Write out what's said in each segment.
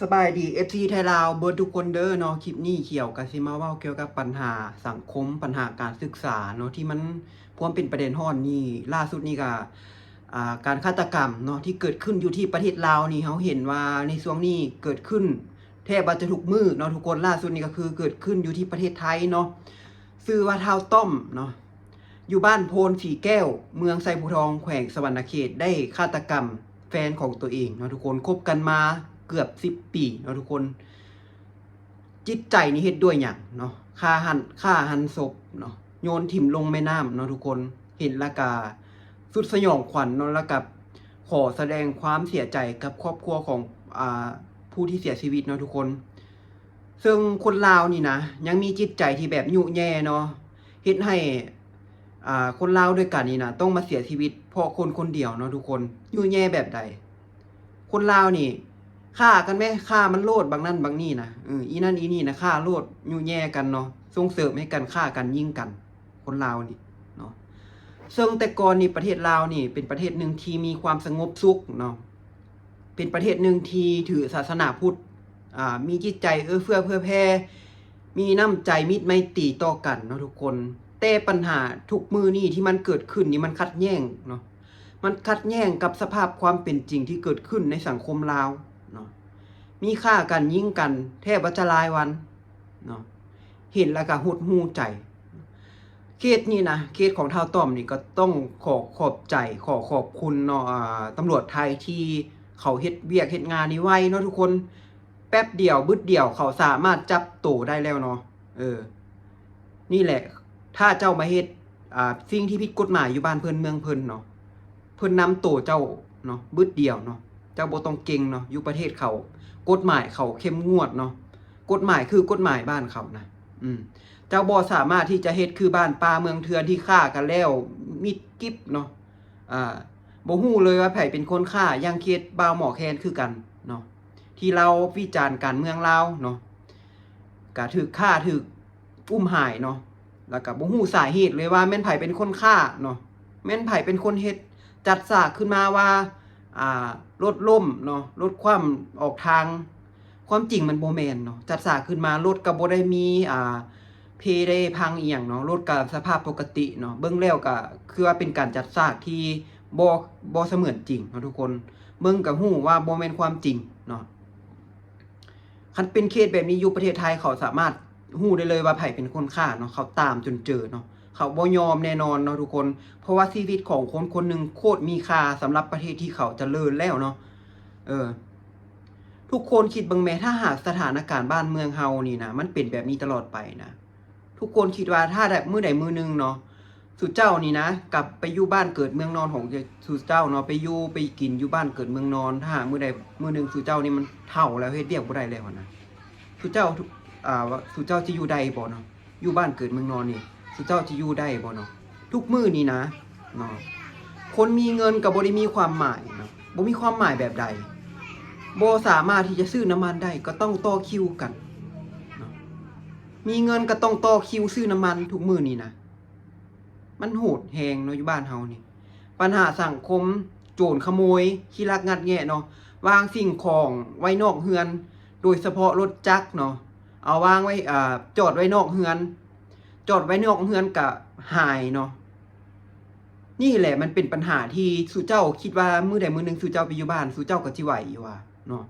ສະບາຍດີ ເອັຟຊີ ໄທລາວເບິດທຸກຄົນເດີເນາະ. ຄລິບນີ້ຂຽວກໍຊິມາເວົ້າກ່ຽວກັບບັນຫາສັງຄົມ, ບັນຫາການສຶກສາເນາະ ທີ່ມັນພວມເປັນປະເດັນຮ້ອນນີ້. ລ່າສຸດນີ້ກໍ ອ່າ ການຄາດຕະກຳເນາະ ທີ່ເກີດຂຶ້ນຢູ່ທີ່ປະເທດລາວນີ້ ເຮົາເຫັນວ່າໃນຊ່ວງນີ້ເກີດຂຶ້ນແທບວ່າຈະທຸກມື້ເນາະທຸກຄົນ. ລ່າສຸດນີ້ກໍຄືເກີດຂຶ້ນຢູ່ທີ່ປະເທດໄທເນາະ. ຊື່ວ່າທ້າວຕ້ອມເນາະ ຢູ່ບ້ານໂພນສີແກ້ວ ເມືອງໄຊພູທອງ ແຂວງສະຫວັນນະເຂດ ໄດ້ຄາດຕະກຳແຟນຂອງຕົວເອງເນາະທຸກຄົນ. ຄົບກັນມາເກືອບສິບປີເນາະທຸກຄົນ. ຈິດໃຈນີ້ເຮັດດ້ວຍຫຍັງເນາະ? ຂ້າຫັນ ຂ້າຫັນສົບເນາະ ໂຍນຖິ້ມລົງແມ່ນ້ຳເນາະທຸກຄົນ. ເຫັນແລ້ວກະສຸດສະຫຍອງຂວັນເນາະ ແລ້ວກະຂໍສະແດງຄວາມເສຍໃຈກັບຄອບຄົວຂອງ ອ່າ ຜູ້ທີ່ເສຍຊີວິດເນາະທຸກຄົນ. ເຊິ່ງຄົນລາວນີ້ນະ ຍັງມີຈິດໃຈທີ່ແບບຍຸແຍ່ເນາະ ເຮັດໃຫ້ ອ່າ ຄົນລາວດ້ວຍກັນນີ້ນະ ຕ້ອງມາເສຍຊີວິດເພາະຄົນຄົນດຽວເນາະທຸກຄົນ. ຍຸແຍ່ແບບໃດ? ຄົນລາວນີ້ ຂ້າກັນແມະ ຂ້າມັນໂລດ ບັກນັ້ນບັກນີ້ນະ ເອີ ອີນັ້ນອີນີ້ນະ ຂ້າໂລດ ຍຸແຍ່ກັນເນາະ ສົ່ງເສີມໃຫ້ກັນຂ້າກັນ ຍິງກັນ ຄົນລາວນີ້ເນາະ. ເຊິ່ງແຕ່ກ່ອນນີ້ປະເທດລາວນີ້ເປັນປະເທດໜຶ່ງທີ່ມີຄວາມສະຫງົບສຸກເນາະ ເປັນປະເທດໜຶ່ງທີ່ຖືສາສະໜາພຸດ ອ່າ ມີຈິດໃຈເອື້ອເຟື້ອເຜື່ອແຜ່ ມີນ້ຳໃຈມິດໄມຕີຕໍ່ກັນເນາະທຸກຄົນ. ແຕ່ບັນຫາທຸກມື້ນີ້ທີ່ມັນເກີດຂຶ້ນນີ້ ມັນຂັດແຍ້ງເນາະ ມັນຂັດແຍ້ງກັບສະພາບຄວາມເປັນຈິງທີ່ເກີດຂຶ້ນໃນສັງຄົມລາວເນາະ. ມີຂ້າກັນ ຍິງກັນແທບວ່າຈະລາຍວັນເນາະ ເຫັນແລ້ວກໍຫົດຫູ່ໃຈ. ເຄສນີ້ນະ ເຄສຂອງທ້າວຕ້ອມນີ້ ກໍຕ້ອງຂໍຂອບໃຈ ຂໍຂອບຄຸນເນາະ ອ່າ ຕຳຫຼວດໄທທີ່ເຂົາເຮັດວຽກເຮັດງານນີ້ໄວເນາະທຸກຄົນ. ແປັບດຽວບຶດດຽວເຂົາສາມາດຈັບໂຕໄດ້ແລ້ວເນາະ. ເອີ ນີ້ແຫຼະ ຖ້າເຈົ້າມາເຮັດ ອ່າ ສິ່ງທີ່ຜິດກົດໝາຍຢູ່ບ້ານເພິ່ນເມືອງເພິ່ນເນາະ ເພິ່ນນຳໂຕເຈົ້າເນາະ ບຶດດຽວເນາະ. ເຈົ້າບໍ່ຕ້ອງເກັ່ງເນາະ ຢູ່ປະເທດເຂົາ ກົດໝາຍເຂົາເຂັ້ມງວດເນາະ. ກົດໝາຍຄືກົດໝາຍບ້ານເຂົານະ. ອືມ ເຈົ້າບໍ່ສາມາດທີ່ຈະເຮັດຄືບ້ານປ່າເມືອງເຖື່ອນທີ່ຂ້າກັນແລ້ວມິດກິບເນາະ. ອ່າ ບໍ່ຮູ້ເລີຍວ່າໃຜເປັນຄົນຂ້າ. ຢ່າງເຄສບ່າວໝໍແຄນຄືກັນເນາະ ທີ່ລາວວິຈານການເມືອງລາວເນາະ ກະຖືກຂ້າ ຖືກອຸ້ມຫາຍເນາະ ແລ້ວກະບໍ່ຮູ້ສາເຫດເລີຍວ່າແມ່ນໃຜເປັນຄົນຂ້າເນາະ ແມ່ນໃຜເປັນຄົນເຮັດ. ຈັດສາກຂຶ້ນມາວ່າ ອ່າ ລົດລົ້ມເນາະ ລົດຄວ່ຳອອກທາງ. ຄວາມຈິງມັນບໍ່ແມ່ນເນາະ ຈັດສາກຂຶ້ນມາ ລົດກໍບໍ່ໄດ້ມີ ອ່າ ເພໄດ້ພັງອີ່ຫຍັງເນາະ ລົດກໍສະພາບປົກກະຕິເນາະ. ເບິ່ງແລ້ວກໍຄືວ່າເປັນການຈັດສາກທີ່ບໍ່ ບໍ່ສະເໝືອນຈິງເນາະທຸກຄົນ. ເບິ່ງກໍຮູ້ວ່າບໍ່ແມ່ນຄວາມຈິງເນາະ. ຄັນເປັນເຄສແບບນີ້ຢູ່ປະເທດໄທ ເຂົາສາມາດຮູ້ໄດ້ເລີຍວ່າໃຜເປັນຄົນຂ້າເນາະ ເຂົາຕາມຈົນເຈີເນາະ ເຂົາບໍ່ຍອມແນ່ນອນເນາະທຸກຄົນ. ເພາະວ່າຊີວິດຂອງຄົນຄົນໜຶ່ງໂຄດມີຄ່າສຳລັບປະເທດທີ່ເຂົາຈະເລີນແລ້ວເນາະ. ເອີ ທຸກຄົນຄິດເບິ່ງແມ້ ຖ້າຫາກສະຖານະການບ້ານເມືອງເຮົານີ້ນະ ມັນເປັນແບບນີ້ຕະຫຼອດໄປນະ ທຸກຄົນຄິດວ່າຖ້າໃດ ມື້ໃດມື້ໜຶ່ງເນາະ ສຸເຈົ້ານີ້ນະ ກັບໄປຢູ່ບ້ານເກີດເມືອງນອນຂອງສຸເຈົ້າເນາະ ໄປຢູ່ໄປກິນຢູ່ບ້ານເກີດເມືອງນອນ. ຖ້າຫາກມື້ໃດມື້ໜຶ່ງສຸເຈົ້ານີ້ມັນເຖົ້າແລ້ວ ເຮັດວຽກບໍ່ໄດ້ແລ້ວຫັ້ນນະ ສຸເຈົ້າ ອ່າ ສຸເຈົ້າຊິຢູ່ໄດ້ບໍ່ເນາະ? ຢູ່ບ້ານເກີດເມືອງນອນນີ້ ສຸເຈົ້າຊິຢູ່ໄດ້ບໍ່ເນາະ? ທຸກມື້ນີ້ນະເນາະ ຄົນມີເງິນກໍບໍ່ໄດ້ມີຄວາມໝາຍເນາະ. ບໍ່ມີຄວາມໝາຍແບບໃດ? ບໍ່ສາມາດທີ່ຈະຊື້ນ້ຳມັນໄດ້ ກໍຕ້ອງຕໍ່ຄິວກັນເນາະ. ມີເງິນກໍຕ້ອງຕໍ່ຄິວຊື້ນ້ຳມັນທຸກມື້ນີ້ນະ. ມັນໂຫດແຮງເນາະ ຢູ່ບ້ານເຮົານີ້. ບັນຫາສັງຄົມ ໂຈນຂະໂມຍ ຂີ້ລັກງັດແງະເນາະ ວາງສິ່ງຂອງໄວ້ນອກເຮືອນ ໂດຍສະເພາະລົດຈັກເນາະ ເອົາວາງໄວ້ ອ່າ ຈອດໄວ້ນອກເຮືອນ ຈອດໄວ້ນອກເຮືອນກະຫາຍເນາະ. ນີ້ແຫຼະມັນເປັນບັນຫາທີ່ສຸເຈົ້າຄິດວ່າມື້ໃດມື້ໜຶ່ງສຸເຈົ້າໄປຢູ່ບ້ານ ສຸເຈົ້າກໍຊິໄຫວຢູ່ຫວາເນາະ?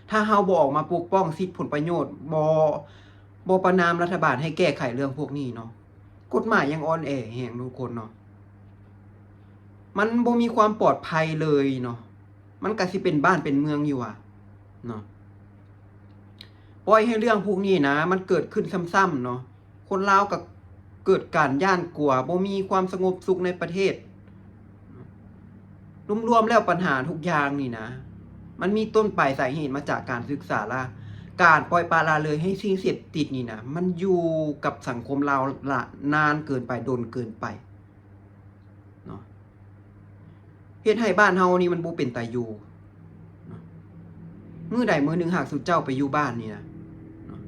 ຖ້າເຮົາບໍ່ອອກມາປົກປ້ອງສິດຜົນປະໂຫຍດ ບໍ່ ບໍ່ປະນາມລັດຖະບານໃຫ້ແກ້ໄຂເລື່ອງພວກນີ້ເນາະ. ກົດໝາຍຍັງອ່ອນແອແຮງທຸກຄົນເນາະ. ມັນບໍ່ມີຄວາມປອດໄພເລີຍເນາະ. ມັນກະຊິເປັນບ້ານເປັນເມືອງຢູ່ຫວາເນາະ. ປ່ອຍໃຫ້ເລື່ອງພວກນີ້ນະ ມັນເກີດຂຶ້ນຊ້ຳໆເນາະ. ຄົນລາວກະເກີດການຢ້ານກົວ ບໍ່ມີຄວາມສະຫງົບສຸກໃນປະເທດ. ລວມໆແລ້ວ ບັນຫາທຸກຢ່າງນີ້ນະ ມັນມີຕົ້ນປາຍສາເຫດມາຈາກການສຶກສາ ລະການປ່ອຍປະລະເລີຍໃຫ້ສິ່ງເສບຕິດນີ້ນະ ມັນຢູ່ກັບສັງຄົມລາວລະນານເກີນໄປ ດົນເກີນໄປເນາະ. ເຮັດໃຫ້ບ້ານເຮົານີ້ມັນບໍ່ເປັນຕາຢູ່ເນາະ. ມື້ໃດມື້ໜຶ່ງຫາກສຸເຈົ້າໄປຢູ່ບ້ານນີ້ນະເນາະ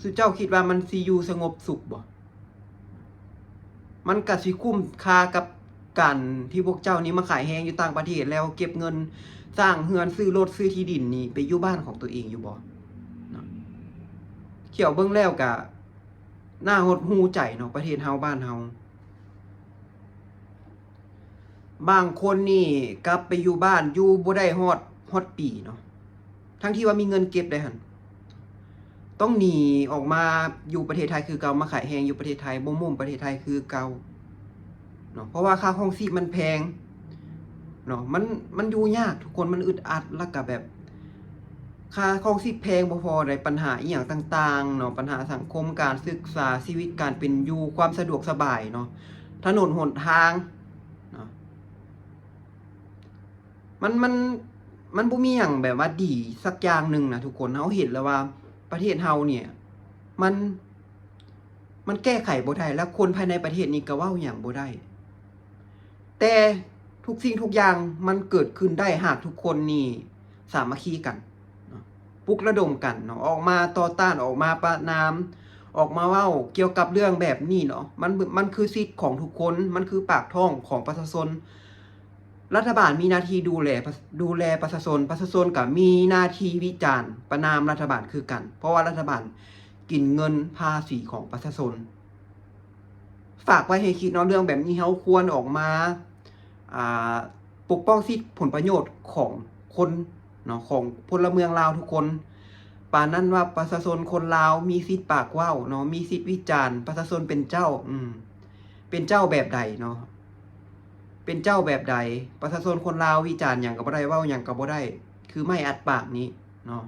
ສຸເຈົ້າຄິດວ່າມັນຊິຢູ່ສະຫງົບສຸກບໍ່? ມັນກະຊິຄຸ້ມຄ່າກັບ ການທີ່ພວກເຈົ້ານີ້ມາຂາຍແຮງຢູ່ຕ່າງປະເທດ ແລ້ວເກັບເງິນສ້າງເຮືອນ ຊື້ລົດ ຊື້ທີ່ດິນນີ້ ໄປຢູ່ບ້ານຂອງຕົວເອງຢູ່ບໍ່ເນາະ? ຂ້ອຍເບິ່ງແລ້ວກະໜ້າຫົດຫູ່ໃຈເນາະ ປະເທດເຮົາ ບ້ານເຮົາ. ບາງຄົນນີ້ກັບໄປຢູ່ບ້ານ ຢູ່ບໍ່ໄດ້ຮອດ ຮອດປີເນາະ ທັງທີ່ວ່າມີເງິນເກັບໄດ້ຫັ້ນ ຕ້ອງໜີອອກມາຢູ່ປະເທດໄທຄືເກົ່າ ມາຂາຍແຮງຢູ່ປະເທດໄທ ບໍ່ໝຸ້ມປະເທດໄທຄືເກົ່າເນາະ ເພາະວ່າຄ່າຄອງຊີບມັນແພງເນາະ ມັນ ມັນຢູ່ຍາກທຸກຄົນ ມັນອຶດອັດ ແລ້ວກະແບບຄ່າຄອງຊີບແພງບໍ່ພໍ ໄດ້ປັນຫາອີ່ຫຍັງຕ່າງໆເນາະ ປັນຫາສັງຄົມ ການສຶກສາ ຊີວິດການເປັນຢູ່ ຄວາມສະດວກສະບາຍເນາະ ຖະໜົນຫົນທາງເນາະ ມັນ ມັນ ມັນບໍ່ມີຫຍັງແບບວ່າດີສັກຢ່າງໜຶ່ງນະທຸກຄົນ. ເຮົາເຫັນແລ້ວວ່າປະເທດເຮົານີ້ ມັນ ມັນແກ້ໄຂບໍ່ໄດ້ ແລະ ຄົນພາຍໃນປະເທດນີ້ກໍເວົ້າຫຍັງບໍ່ໄດ້ ແຕ່ທຸກສິ່ງທຸກຢ່າງມັນເກີດຂຶ້ນໄດ້ ຫາກທຸກຄົນນີ້ສາມັກຄີກັນເນາະ ປຸກລະດົມກັນເນາະ ອອກມາຕໍ່ຕ້ານ ອອກມາປະນາມ ອອກມາເວົ້າກ່ຽວກັບເລື່ອງແບບນີ້ເນາະ ມັນ ມັນຄືສິດຂອງທຸກຄົນ ມັນຄືປາກທ້ອງຂອງປະຊາຊົນ. ລັດຖະບານມີໜ້າທີ່ດູແລ ປະ ດູແລປະຊາຊົນ ປະຊາຊົນກໍມີໜ້າທີ່ວິຈານປະນາມລັດຖະບານຄືກັນ ເພາະວ່າລັດຖະບານກິນເງິນພາສີຂອງປະຊາຊົນ. ຝາກໄວ້ໃຫ້ຄິດເນາະ ເລື່ອງແບບນີ້ເຮົາຄວນອອກມາ ອ່າ ປົກປ້ອງສິດຜົນປະໂຫຍດຂອງຄົນເນາະ ຂອງພົນລະເມືອງລາວທຸກຄົນ ປານນັ້ນວ່າປະຊາຊົນຄົນລາວມີສິດປາກເວົ້າເນາະ ມີສິດວິຈານ ປະຊາຊົນເປັນເຈົ້າ ອືມ ເປັນເຈົ້າແບບໃດເນາະ ເປັນເຈົ້າແບບໃດ ປະຊາຊົນຄົນລາວວິຈານຫຍັງກໍບໍ່ໄດ້ ເວົ້າຫຍັງກໍບໍ່ໄດ້ ຄືໄມ້ອັດປາກນີ້ເນາະ.